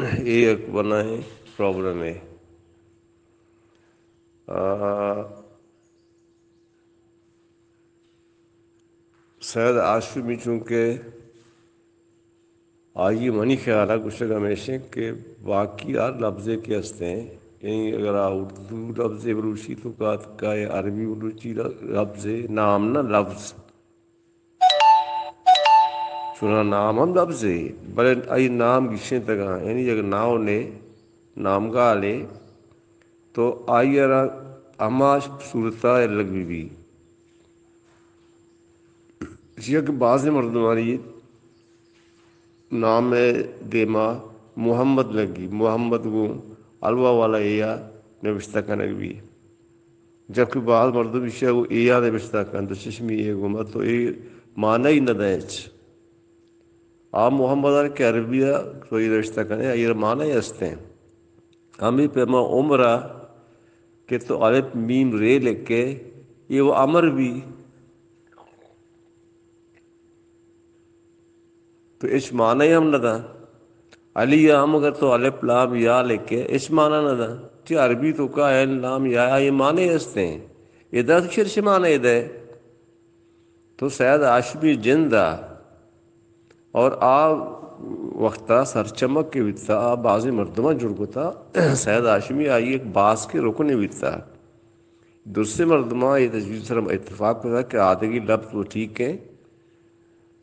اے یک بلاہیں پرابلمے۔ آ، سید ہاشمی چونکہ آئی منی خیال ءَ گوشگ ہمیش انت کہ باقی ہر لبزے کہ ہستیں، یعنی اگر آ اردو لبزے بلوچی توکا اتکا یا عربی بلوچی لبزے، نام نہ لبز، چونا نام ہم لبزے، بلے آئی نام گیشینتگاں، یعنی یک ناؤنے، نامگالے، تو آئی ءَ را ہما صورت ءَ الگ بہ بی۔ چیا کہ بازیں مردمانی نام ءِ دیما محمد لگی، محمد گوں الوا والا اے ءَ نبشتہ کنگ بی، جبکہ باز مردم ایشی ءَ گوں اے ءَ نبشتہ کنت، دو چشمی اے گوما، تو اے معنی نہ دنت۔ آ محمد ءَ کہ عربی ءَ تو اے نبشتہ کنے، آئی ءَ معنی ہستیں۔ ہمے پیما عمر ءَ کہ تو الف میم رے لکھے، اے و امر بی۔ تو ہچ معنی ہم نہ داں۔ علی ءَ ہم اگر تو الف لام یا لکھے، ہچ معنی نہ داں۔ چی عربی توکا عین لام یا، اے معنی ہستیں۔ ادا تو چرش معنی دے۔ تو سید ہاشمی جند ءَ اور آ وقت ءَ سرچمک کہ بیتا، آ بازیں مردماں جوڑ کتا۔ سید ہاشمی آئی یک باسکیں رکنے بیتا۔ درستیں مردماں اے تجویز سر اتفاق کتا کہ آدگی لبز تو ٹھیک ہیں،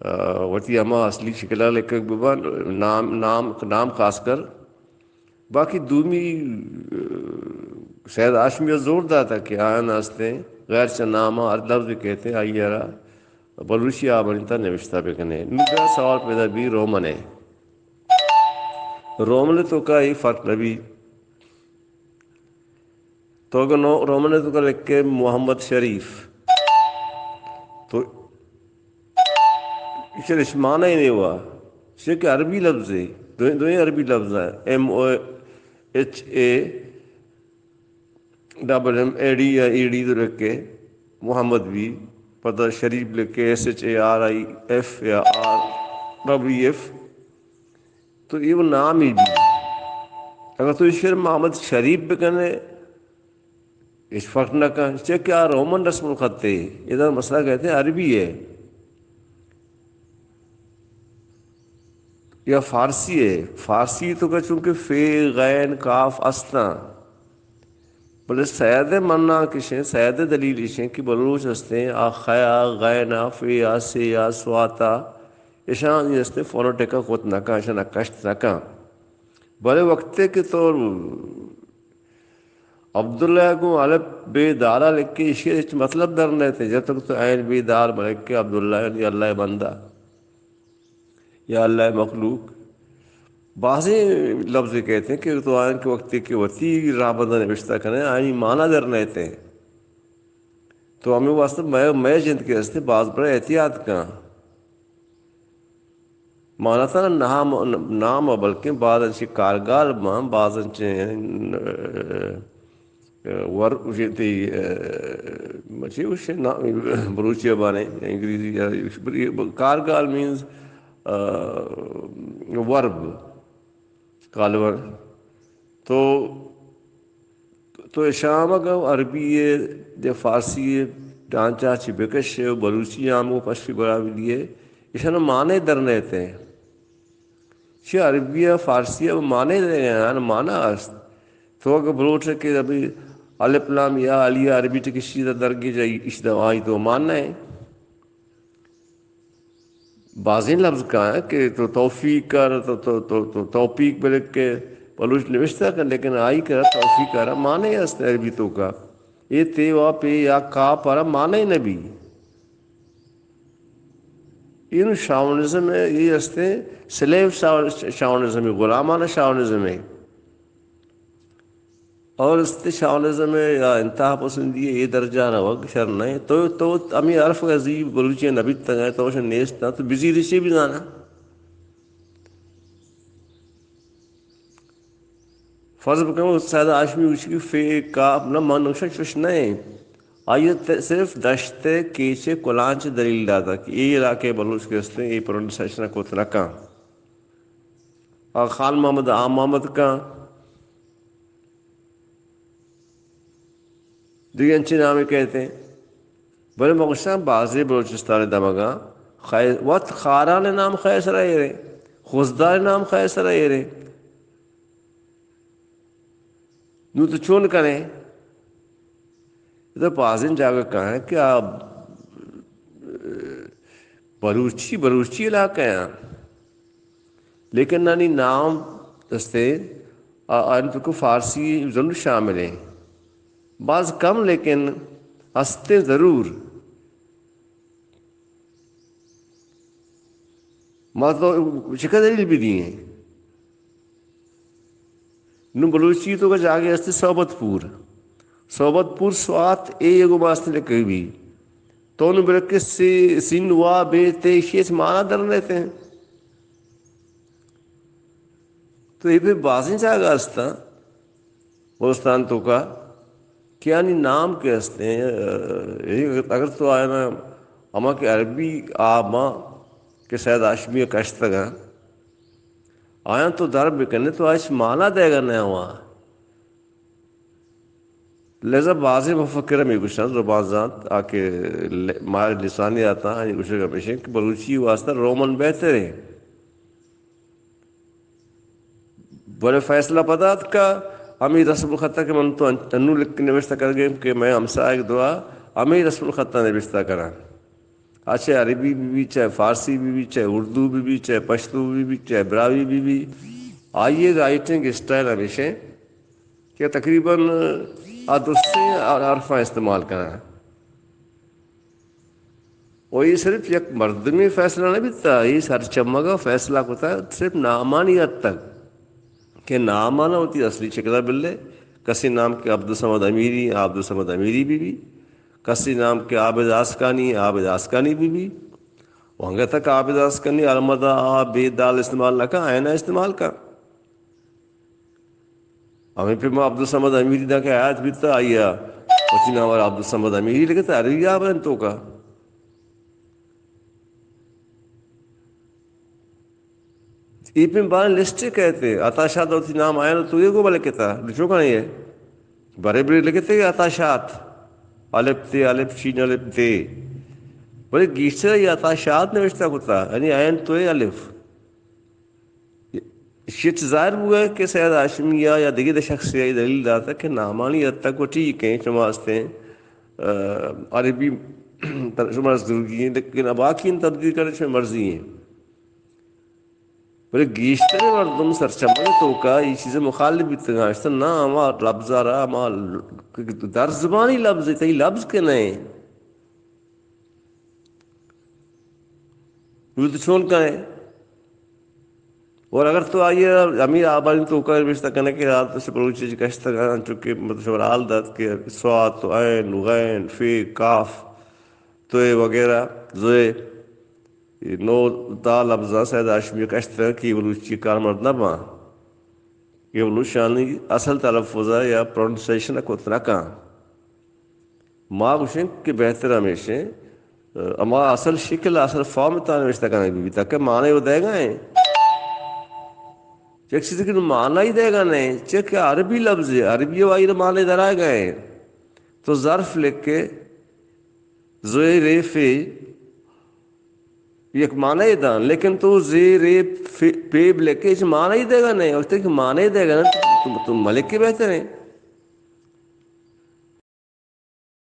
آ، وتی ہما اصلی شکل ءَ لکھگ بباں، نام، نام، نام خاص کر۔ باقی دومی، آ، سید ہاشمی ءَ زور داتا کہ آیان ہستیں غیر چہ نام ءَ ہر لبز کہتے آئی ءَ را بلوچی ءَ بنتا نوشتہ بکنے۔ نوں بیا سوال پیدا بی رومن ءِ۔ رومن ءِ توکا اے فرق نہ بی۔ تو اگہ نو-، رومن ءِ توکا لکھے محمد شریف، تو ایشی ءَ ہچ معنی ہی نہیں ہوا۔ چیا کہ عربی لبزے، دوئیں، دوئیں عربی لبز ہیں۔ M O H A double M A D یا اے ڈی تو لکھے، محمد بی، پدا شریف لکھے، S H A R I F یا آر ڈبلیو ایف۔ تو اے وہ نام ہی بی۔ اگر تو ایشی ءَ محمد شریف بکنے، ہچ فرق نہ کن، چیا کہ آ رومن رسم الخط ہے، ادا مسئلہ کہتے ہیں عربی ہے یا فارسی ہے۔ فارسی توکا چونکہ فے، غین، کاف استاں، بلے سید ءِ منانک ایشیں، سید ءِ دلیل ایشیں کہ بلوچ ہستیں، آ خیا، غینا، فیا، سیا، سواتا، ایشاں ہستیں فونیٹکا کت نہ کن، ایشاں کشت نہ کن۔ بلے وقتے کہ تو عبداللہ گوں الف بے دالا لکھے، ایشی ءَ ہچ مطلب در نئیت۔ جب تک تو عین بے دال ملکے عبداللہ یعنی اللہ ءِ بندہ یا اللہ ءِ مخلوق، بازیں لبز کہتے ہیں کہ تو آیاں کہ وقتے کہ وتی رہبند ءَ نبشتہ کنے، آیانی معنی در نئیت۔ تو ہمے واسطہ مئے، مئے جند کہ ہستے باز بڑا احتیاط کن۔ مانا تھا نام، نام ءَ بلکیں بعض انچیں کارگال باں، بعض انچیں، ور، تئی، مچی وش نا-، بلوچی ءَ بانے، انگریزی یا کارگال مینز، ورب، کالور۔ تو تو اشاں اگاں عربی ءَ یا فارسی ءِ ڈانچہ چہ بکش ئے و بلوچی ءَ ہم گوں پشکی برابری ءَ، اشاں معنی در نئیت۔ چہ عربی ءَ فارسی ءَ معنی دئیگ ءَ، معنی است۔ تو اگاں بلوچ ئے کہ ابھی الف لام یا علی عربی ٹکشی دا درگیج ءَ، ایش دا آئی تو معنی ہے۔ بازیں لبز کایاں کہ تو توفیق کر، تو، تو، تو، تو توفیق بلکہ بلوچ نوشتہ کن، لیکن آئی کرا توفیق کرا معنی است عربی توکا۔ اے تے وا پے یا کا پرا معنی نہ بی۔ اینو شاونزم ہے، یہ ہستے سلیو شاو-، شاونزم ہے، غلامانہ شاونزم ہے۔ اور است شاونزم ءَ یا انتہا پسندی ءَ اے درجہ روگ شر نہ انت۔ تو، تو ہمے حرف ءَ زی بلوچی ءَ نہ بیتگ ءَ، تو اش نیست ءَ، تو بزیر چی بزانا؟ فرض بکن سید ہاشمی گوشی کہ فے کاف نہ، من نوشن چوش نہ انت۔ آئی ءَ ت-، صرف دشت ءِ کیچ ءِ کلانچ دلیل داتا کہ اے علاقے بلوچ کہ ہستیں، اے پرنسیشن کت نہ کن۔ آ خان محمد، آ محمد کاں، دگہ انچیں نامے کئیت ایں۔ بلے من گوشاں بازیں بلوچستان ءِ دمگاں خی-، وت خاران ءِ نام خیر سرا ایر ایں، خضدار ءِ نام خیر سرا ایر ایں۔ نوں تو چون کنئے؟ ادا بازیں جاگہ کاں کہ آ بلوچی، بلوچی علاقہ آں، لیکن آنی نام است ایں، آ، آنی توکا فارسی ضرور شامل ایں، باز کم لیکن است ایں ضرور۔ ما تو چکا دلیل بدئیں؟ نوں بلوچی توکا جاگہے است صحبت پور۔ صحبت پور سوات، اے یکو ما است لکھگ بی۔ تو نوں بلکہ سی-، سین وا بے تے ایشی ہچ مانا در نیت ایں۔ تو اے پہ بازیں جاگہ است اں بلوچستان توکا کہ آنی نام کہ است ایں، اے اگر تو آیانا ہما کہ عربی آ ما کہ سید ہاشمی ءَ کشتگ اں، آیاں تو در بکنے تو آ ہچ مانا دئیگا نہ اَنت۔ لہذا بازیں مفکر ہمے گوشاں، زبان زانت، آ کہ ل-، ماہر لسانیات اں، آنی گوشگ ہمیش ایں کہ بلوچی واسطہ رومن بہتر ایں۔ بلے فیصلہ پدا اتکا، ہمے رسم الخط ءَ کہ من تو ان-، انوں لکھ نبشتہ کنگ ایں کہ مئے ہمساہگ درا ہمے رسم الخط ءَ نبشتہ کناں۔ آ چاہے عربی بہ بی، چاہے فارسی بہ بی، چاہے اردو بہ بی، چاہے پشتو بہ بی، چاہے براہوئی بہ بی، آئی ءِ رائٹنگ اسٹائل ہمیش ایں کہ تقریباً آ درستیں حرفاں استعمال کناں۔ و اے صرف یک مردمے فیصلہ نہ بیتا، اے سرچمگا فیصلہ کتا، صرف نامانی حد تک کہ نامانا وتی اصلی شکلا بلے۔ کسے نام کہ عبدالصمد امیری، عبدالصمد امیری بہ بی، کسے نام کہ عابد آسکانی، عابد آسکانی بہ بی۔ و انگت تک عابد آسکانی المدا آ بے دال استعمال نہ کن، آیانا استعمال کن۔ ہمے پیما عبدالصمد امیری داں کہ حیات بیتا، آئی ءَ وتی نام ءَ عبدالصمد امیری لکھتا، عربی آ بلن توکا۔ اے پیم باریں لسٹے کئیت، عطا شاد وتی نام آیانا تو اے گوما لکھتا، لچوکاں اے۔ برے برے لکھتے عطا شاد، الف تے، الف چین الف تے۔ بلے گیشتر اے عطا شاد نوشتہ کتا، یعنی آیان تو اے الف۔ ایشی چہ ظاہر بوگ ءَ کہ سید ہاشمی ءَ یا دگہ شخصے ءَ دلیل داتگ کہ نامانی حد تک وَ ٹھیک ایں، شما استیں، آ، عربی شما زرگی ایں، لیکن باقی تبدیل کرنے شما مرضی ایں۔ بلے گیشتر مردم سرچمگ توکا اے چیز مخالف بیتگ اَنت، اشتن نا، ہما لبز ءَ را، ہما در زبانی لبز، تئی لبز کہ نہ ایں۔ نوں تو چون کنے؟ اور اگر تو آئی ءَ ہمے آبانی توکا نبشتہ کنے کہ آ تو بلوچی چہ کشتگ اَنت، چونکہ مطلب شمارا حال دات کہ سوات و عین و غین، فے، کاف، توئے وغیرہ، زوئے، اے نو دہ لبزاں سید ہاشمی کشتگ کہ بلوچی کارمرد نہ باں۔ اے بلوچانی اصل تلفظ ءَ یا پروننسیشن ءَ کت نہ کن۔ ما گوشیں کہ بہتر ہمیش ایں، ہما اصل شکل، اصل فارم ءِ تہا نوشتہ کنگ بہ بیت، تاکہ معنی و دئیگا ایں۔ یک چیزے کہ معنی دئیگا نہ ایں، چہ کہ عربی لبزے، عربی ءَ آئی ءَ معنی درآیگا ایں۔ تو ظرف لکھ کہ زوئے ریفے یک معنی داں، لیکن تو زے ریپ فے-، پیب لکھ کہ ہچ معنی دئیگا نہ ایں، وقتی کہ معنی دئیگا نہ ایں، تو، تو ملک کے بہتر ایں۔